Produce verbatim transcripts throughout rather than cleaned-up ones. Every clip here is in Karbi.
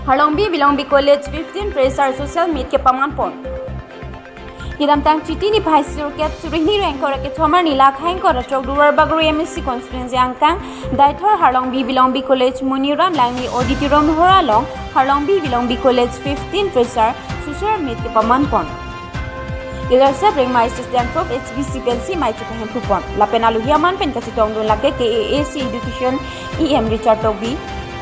Harlongbi Bilongbi College fifteen Fresher Social Meet kepaman pon. Kedamtang Chiti niphai sirkep suri hini ingkoi ra kethom arni la ingkoi ra throk Duarbagori M A C constituency angkang Deithor Harlongbi Bilongbi College Moniram Langli Auditorium hall along Harlongbi Bilongbi College fifteen Fresher Social Meet kepaman pon. Leadership Rengmai Assistant Prof H B C pensi mei chepahemphu pon. Lapen alohi aman pen kachetongdun lake K A A C Education E M Richard Tokbi,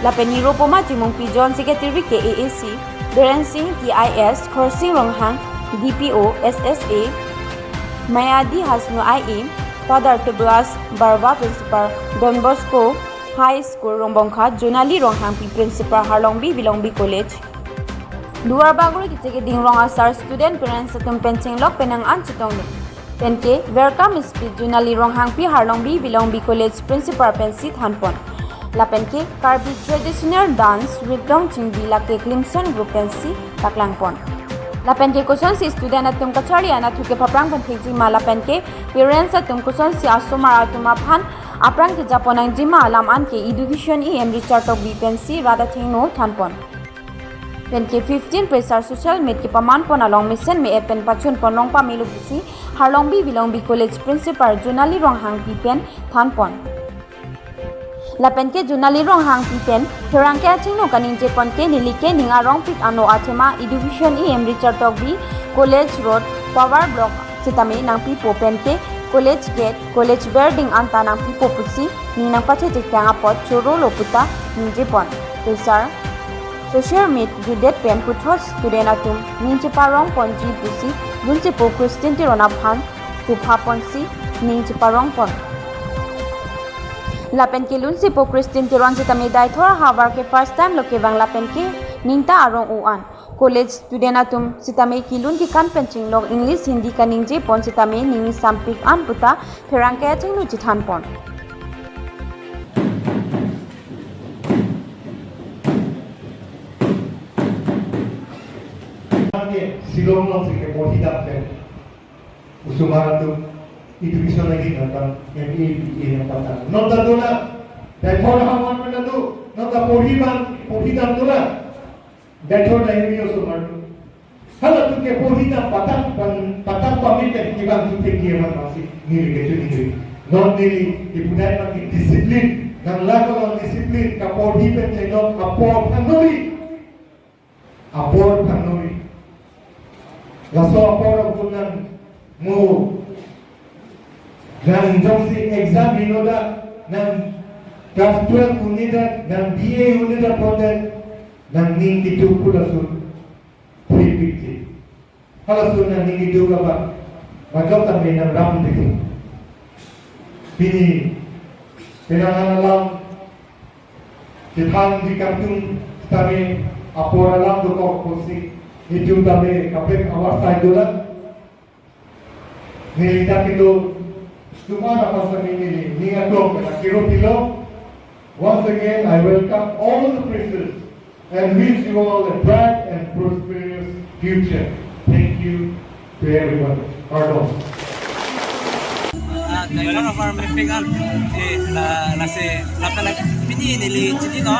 lapen Niropoma Timungpi Joint Secretary K A A C, Biren Singh T I S, Khorsing Ronghang D P O S S A, Mayadi Hasnu I A, Father Tobias Barwa Principal Don Bosco High School Rongbongkha, Jonali Ronghangpi Principal Harlongbi Bilongbi College, Duarbagori kechegiding rong asar student parents atum pen chenglok penang an chetongdun. Penke welcome speech Jonali Ronghangpi Harlongbi Bilongbi College Principal pensi thanpon. Lapenke Karbi traditional dance Ridlong Chingdi lake Klimson group pensi paklangpon. Lapenke kosonsi student atum kacharli anatthu kephaprang pen thekjima lapenke parents atum kosonsi asomar atum aphan aphrang kejapon nangjima alam anke Education E M Richard Tokbi pensi rat athengno thanpon. Penke fifteen Fresher Social Meet kepaman pon along mesen me-et pen pachun pon long pamelo pusi Harlongbi Bilongbi College Principal Jonali Ronghangpi pen thanpon. Lapenke Jonali Ronghangpi pen pherangke achingno kaningje pon ke nelike ning arongpik ano athema Education E M Richard Tokbi College Road Power Block sitame nangpipo penke college gate, college building anta nangpipo pusi ning nangpachechektang apot chorolo puta ningje pon. Fresher Social Meet jutdet pen puthot student atum ning cheparong ponji pusi lunsepo Christine Teron aphan chupha ponsi ning cheparong pon. Lapenke lunsepo Christine Teron sitame Deithor ahavar ke first time lo kevang lapenke ning ta arong-o an. College student atum sitame kelun kekan pen chenglok English Hindi kaningje pon sitame ning sampik an puta pherangke achingno chethanpon. Shillong alongsi keporhi dam pen osomar atum education lagi nangpatang, M A, B A nangpatang. Non ta dona, Deithor ahavar pen ta do, non ta porhi bang, porhi dam dona. Deithor ta M A osomar atum. Halatum keporhi dam patang pan, patang pamit pen kevang thekji amat masi neli kecho ningri. Non neli kepudai mati discipline, nang lakolon discipline, kaporhi pen chenglok apor thangnori. Apor thangnori. Laso apor agunan mo nang jongsi exam hinoda, nang class twelve un'edet, nang B A un'edet apot det, nangning kedo pu lason three week ji. Halason nangning kedo kaba, majok tame nang ram deke. Pini penang an alam chethangji kangtung tame apor alam dokok pusi, itum tame kaprek awar sai dolang. Neli ta kedo, tuman apa sami neli, ning aklong kena kiro pilo. Once again, I welcome all the freshers and wish you all a bright and prosperous future. Thank you to everyone. Kardom. Ah, Deithor ahavar mepik an, eh, la, lasi, lapen pini neli chini no,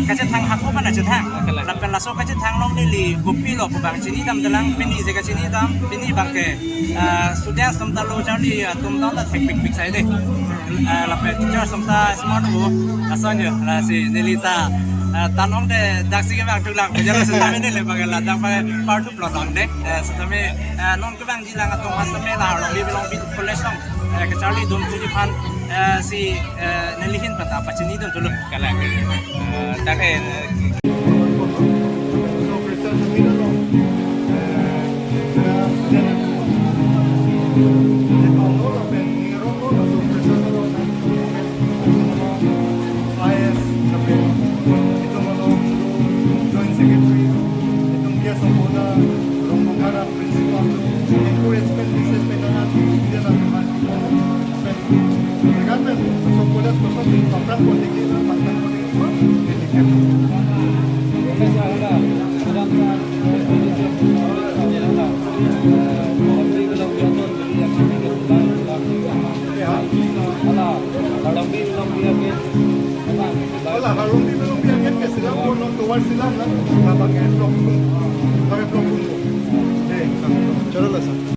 kachethang hako pen chethang. Lapen laso kachethang along neli kopilo pu abang chini dam dolang, pini je kachini dam, pini abangke, ah, students atum ta lo charli, ah, atum ta thekpikpik sai de. Ah, lapen teachers atum ta smart pu, lason jo, lasi neli ta, ah, tanong de daksi kevang thulang, jala sitame neli abang la dam pa partu plot lang de, eh, sitame, eh, non kevangji lang atum sitame la Harlongbi Bilongbi College along, eh, kacharli dun puji aphan, eh, si, eh, neli ahin pata pachini dun thulo. Kalang, eh, tak, eh, Joint Secretary, itum guest of honor, Rongbongkha Principal, encouragement, business, student, Hala, Harlongbi Bilongbi agen ke sila pon non Tovar silam na, labang ke block pun, labang ke block pun. Eh, choro la sa.